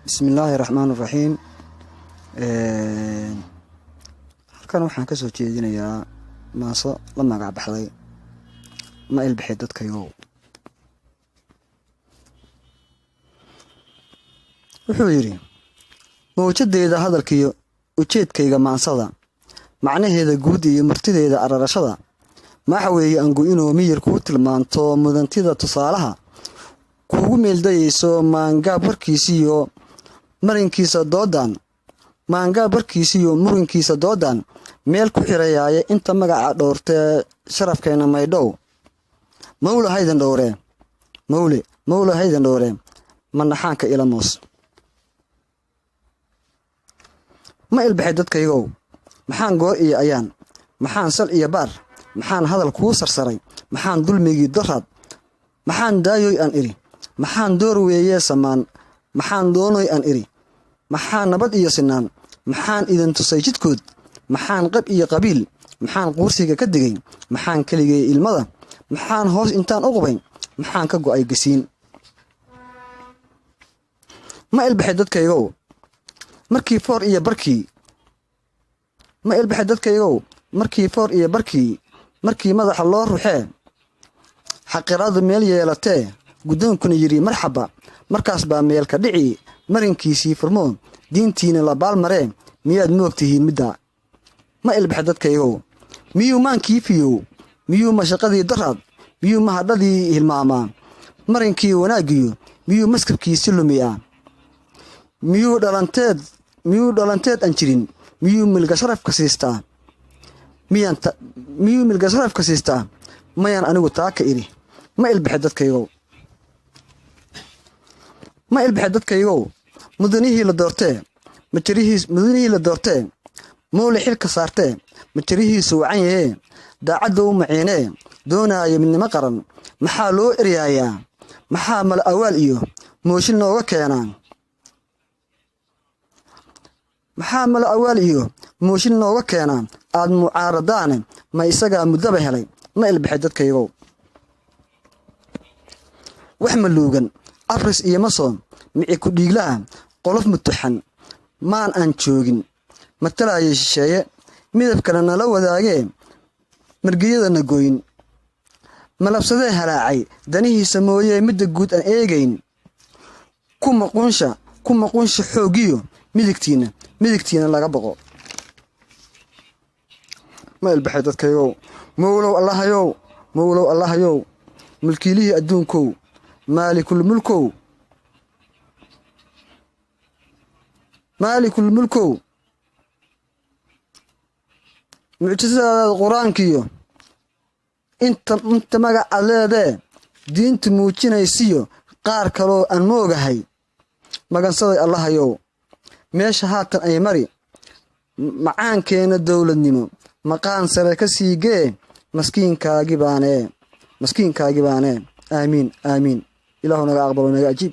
Bismillaahi raxmaan raxiim. Halkan waxaan kasoo jeedinayaa maaso la magac baxday Ma Ilbixi Dadkayow. Wuxuu yidhi: mawjadeeda hadalkiiyo ujeedkayga maansada, macnaheeda guud iyo murtideeda ararashada, maxa weeye angu inuu miyir kuu tilmaanto, mudantida tusaalaha kuugu meeldayeyso, maangaab warkiisiyo marinkiisa doodan, maangaab warkiisiyo murinkiisa doodan meel ku xirayaaye, inta magaca dhowrtee sharafkeena maydhow, mawla haydan dhowree, mawle mawla haydan dhowree, manaxaanka ilamoos. Ma ilbaxay dadkaygow, maxaan goor iyo ayaan, maxaan sal iyo baar, maxaan hadal kuu sarsaray, maxaan dulmigii doraad, maxaan daayoy aan idhi, maxaan door weeyee samaan, maxaan doonoy aan idhi, maxaan nabad iyo sinaan, maxaan idin tusay jidkood, maxaan qab iyo qabiil, maxaan quursiga ka digay, maxaan keligay ilmada, maxaan hoos intaan u qubay, maxaan ka go'ay gasiin. Ma ilbaxay dadkaygow markii foor iyo barkii, ma ilbaxay dadkaygow markii foor iyo barkii, markii madaxa loo ruxee, xaqiraadu meel yeelatee, guddoonkuna yidhi marxaba, markaas baa meelka dhici marinkiisii furmoo, diintiina la baalmaree, miyaad moog tihiin middaa? Ma ilbaxay dadkaygow, miyuu maankii fiyow, miyuu mashaqadii daraad, miyuu mahadhadii hilmaamaa, marinkii wanaaggiyo miyuu maskabkiisi lumiyaa, miyuu dhalanteed, miyuu dhalanteed aan jirin, miyuu milga sharafka siistaa, miyaan miyuu milga sharafka siistaa, mayaan anigu taa ka idhi. Ma ilbaxay dadkaygow, ma ilbaxay dadkaygow, mudanihii la doortee majarihiis, mudanihii la doortee mawle xilka saartee, majarihiisu wacan yahee, daacadda u maciinee, doonaayo midnimo qaran, maxaa loo eryaayaa, maxaa mala awaal iyo mooshin nooga keenaa, maxaa mala awaal iyo mooshin nooga keenaa, aad mucaaradaane, ma isagaa muddaba helay? Ma ilbaxay dadkaygow, wax maluugan abris iyo masoon, mici ku dhiiglaha, qolof mutuxan, maan aan joogin, matalaayo shisheeye, midabkana nala wadaagee, margiyadana goyn, malabsadee halaacay danihiisa mooyee, midda guud aan eegayn, ku maquunsha, ku maquunsha xooggiyo midigtiina, midigtiina laga boqo. Ma ilbaxay dadkayow, mowlow allahayow, mowlow allahayow, mulkiilihii adduunkow, maalikul mulkow, maalikul mulkow, mucjisadaada qur-aankiyo inta inta magacaad leedee diintu muujinaysiyo, qaar kaloo aan moogahay, magansaday allahayow, meesha haatan ay mari, macaankeena dowladnimo, maqaan sare ka sii gee, maskiinkaagi baanee, maskiinkaagi baanee. Aamiin aamiin. Ilaahu naga aqbalo, naga ajiib.